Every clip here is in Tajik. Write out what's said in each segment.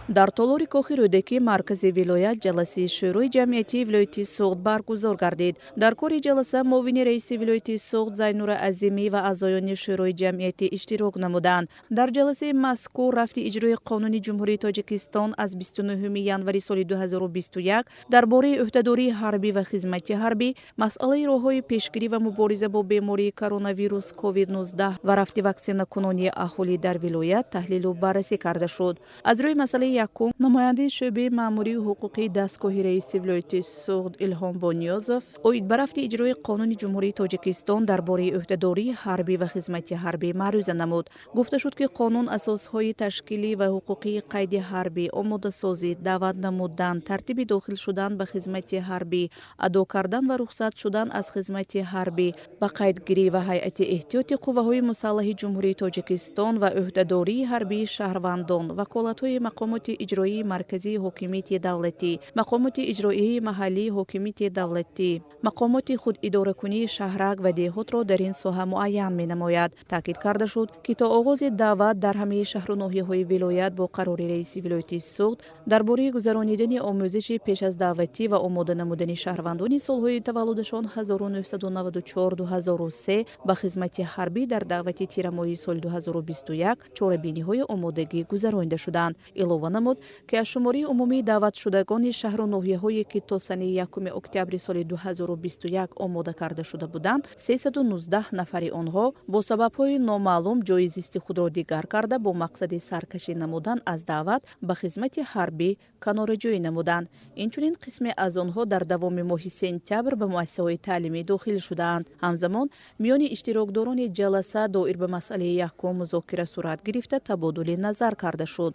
Дар толори Кохи Рӯдакӣ, маркази вилоят, ҷаласаи Шӯрои ҷамъиятии вилояти Суғд баргузор гардид. Дар кори ҷаласа муовини раиси вилояти Суғд Зайнура Азимӣ ва аъзоёни Шӯрои ҷамъиятӣ иштирок намуданд. Дар ҷаласаи мазкур рафти иҷрои Қонуни Ҷумҳурии Тоҷикистон аз 29 январи соли 2021 дар бораи ӯҳдадории ҳарбӣ ва хизмати ҳарбӣ, масъалаи роҳҳои пешгирӣ ва мубориза бо бемории коронавирус COVID-19 ва рафти ваксинакунонии аҳолӣ дар вилоят таҳлилу баррасӣ карда шуд. Аз рӯи масъалаи якум, намояндаи шӯъбаи маъмурию ҳуқуқии дастгоҳи раиси вилояти Суғд Илҳом Бониёзов оид ба рафти иҷрои Қонуни Ҷумҳурии Тоҷикистон дар бораи ӯҳдадории ҳарбӣ ва хизмати ҳарбӣ маърӯза намуд. Гуфта шуд, ки қонун асосҳои ташкилӣ ва ҳуқуқии қайди ҳарбӣ, омодасозӣ, даъват намудан, тартиби дохил шудан ба хизмати ҳарбӣ, адо кардан ва рухсат шудан аз хизмати ҳарбӣ, ба қайдгирӣ ва ҳайати эҳтиёти қувваҳои мусаллаҳи Ҷумҳурии Тоҷикистон ва ӯҳдадории ҳарбии шаҳрвандон, ваколатҳои мақомоти иҷроии марказии ҳокимияти давлатӣ, мақомоти иҷроии маҳаллии ҳокимияти давлатӣ, мақомоти худидоракунии шаҳрак ва деҳотро дар ин соҳа муайян менамояд. Таъкид карда шуд, ки то оғози даъват дар ҳамаи шаҳру ноҳияҳои вилоят бо қарори раиси вилояти Суғд дар бораи гузаронидани омӯзиши пеш аз даъватӣ ва омода намудани шаҳрвандони солҳои таваллудашон 1994-2003 ба хизмати ҳарбӣ дар даъвати тирамоҳи соли 2021 чорабиниҳои омодагӣ гузаронида шуданд. Илова намуд, ки аз шумораи умумии даъватшудагони шаҳру ноҳияҳое, ки то санаи 1 октябри соли 2021 омода карда шуда буданд, 319 нафари онҳо бо сабабҳои номаълум ҷойи зисти худро дигар карда, бо мақсади саркашӣ намудан аз даъват ба хизмати ҳарбӣ канораҷӯӣ намуданд. Инчунин қисме аз онҳо дар давоми моҳи сентябр ба муассисаҳои таълимӣ дохил шудаанд. Ҳамзамон миёни иштирокдорони ҷаласа доир ба масъалаи якум музокира сурат гирифта, табодули назар карда шуд.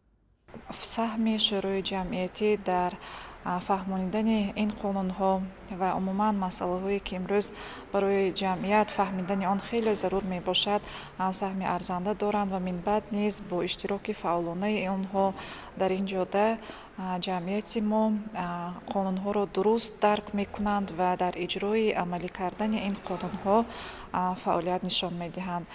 Саҳми Шӯрои ҷамъиятӣ дар фаҳмонидани ин қонунҳо ва умуман масъалаҳое, ки имрӯз барои ҷамъият фаҳмидани он хеле зарур мебошад, саҳми арзанда доранд ва минбаъд низ бо иштироки фаъолонаи онҳо дар ин ҷода ҷамъияти мо қонунҳоро дуруст дарк мекунанд ва дар иҷрои амалӣ кардани ин қонунҳо фаъолият нишон медиҳанд.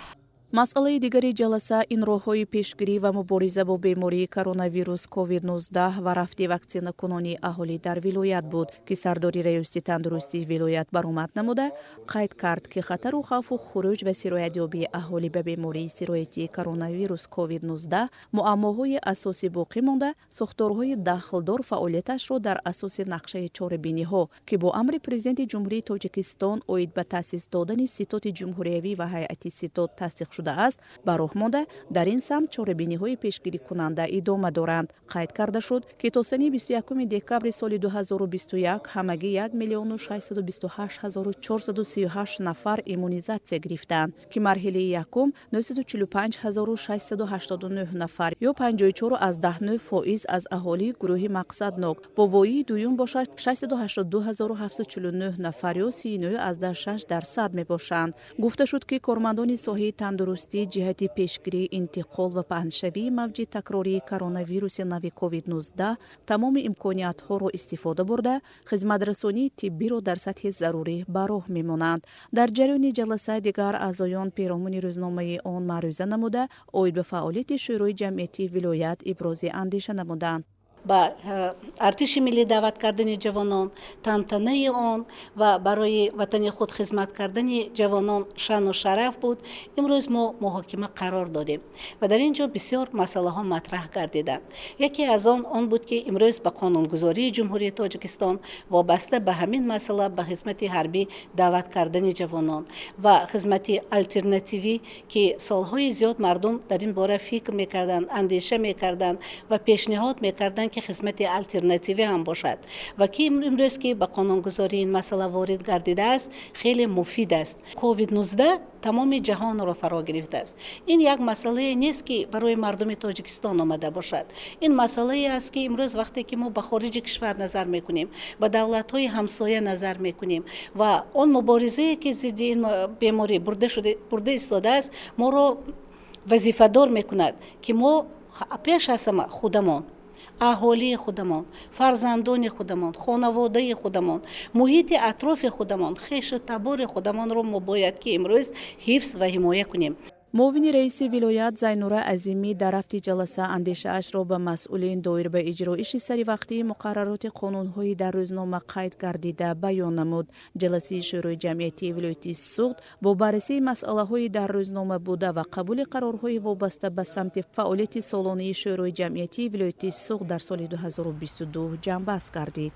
Масъалаи дигари ҷаласа ин роҳҳои пешгирӣ ва мубориза бо бемории коронавирус COVID-19 ва рафти ваксинакунонии аҳолӣ дар вилоят буд, ки сардори раёсати тандурустии вилоят баромад намуда, қайд кард, ки хатару хавфу хуруҷ ва сироятёбии аҳолӣ ба бемории сироятии коронавирус COVID-19 муаммоҳои асосӣ боқӣ монда, сохторҳои дахлдор фаъолияташро дар асоси нақшаи чорабиниҳо, ки бо амри Президенти Ҷумҳурии Тоҷикистон оид ба таъсис додани Ситоди ҷумҳуриявӣ ва ҳайати ситод тасдиқ шудааст, ба роҳ монда, дар ин самт чорабиниҳои пешгирикунанда идома доранд. Қайд карда шуд, ки то санаи 21 декабри соли 2021 ҳамагӣ 1 миллиону 628 ҳазору 438 нафар иммунизатсия гирифтаанд, ки марҳилаи якум 945 ҳазору 689 нафар ё 54,9% аз аҳолии гурӯҳи мақсаднок, бо воии дуюм бошад 682 ҳазору 749 нафар ё 39,6% мебошанд. Гуфта шуд, ки кормандони соҳаи тандурустӣ ҷиҳати пешгирии интиқол ва паҳншавии мавҷи такрории коронавируси нави COVID-19 тамоми имкониятҳоро истифода бурда, хизматрасонии тиббиро дар сатҳи зарурӣ ба роҳ мемонанд. Дар ҷараёни ҷаласа дигар аъзоён перомуни рӯзномаи он маърӯза намуда, оид ба фаъолияти Шӯрои ҷамъиятии вилоят ибрози андеша намуданд. Ба артиши миллӣ даъват кардани ҷавонон, тантанаи он ва барои ватани худ хизмат кардани ҷавонон шаъну шараф буд. Имрӯз мо муҳокима қарор додем ва дар ин ҷо бисёр масъалаҳо матраҳ гардиданд. Яке аз он он буд, ки имрӯз ба қонунгузории Ҷумҳурии Тоҷикистон вобаста ба ҳамин масъала, ба хизмати ҳарбӣ даъват кардани ҷавонон ва хизмати алтернативӣ, ки солҳои зиёд мардум дар ин бора фикр мекарданд, андеша мекарданд ва пешниҳод мекарданд, ки хизмати алтернативӣ ҳам бошад ва ки имрӯз ки ба қонунгузорӣ ин масъала ворид гардидааст, хеле муфид аст. COVID-19 тамоми ҷаҳонро фаро гирифтааст. Ин як масъалае нест, ки барои мардуми Тоҷикистон омада бошад. Ин масъалае аст, ки имрӯз вақте ки мо ба хориҷи кишвар назар мекунем, ба давлатҳои ҳамсоя назар мекунем ва он муборизае, ки зидди ин беморӣ бурда истодааст, моро вазифадор мекунад, ки мо пеш аз ҳама худамон, аҳолии худамон, фарзандони худамон, хонаводаи худамон, муҳити атрофи худамон, хешу табори худамонро мо бояд ки имрӯз ҳифз ва ҳимоя кунем. Муовини раиси вилоят Зайнура Азимӣ дар рафти ҷаласа андешаашро ба масъулин доир ба иҷроиши саривақтии муқаррароти қонунҳои дар рӯзнома қайд гардида баён намуд. Ҷаласаи Шӯрои ҷамъиятии вилояти Суғд бо баррасии масъалаҳои дар рӯзнома буда ва қабули қарорҳои вобаста ба самти фаъолияти солонаи Шӯрои ҷамъиятии вилояти Суғд дар соли 2022 ҷамъбаст гардид.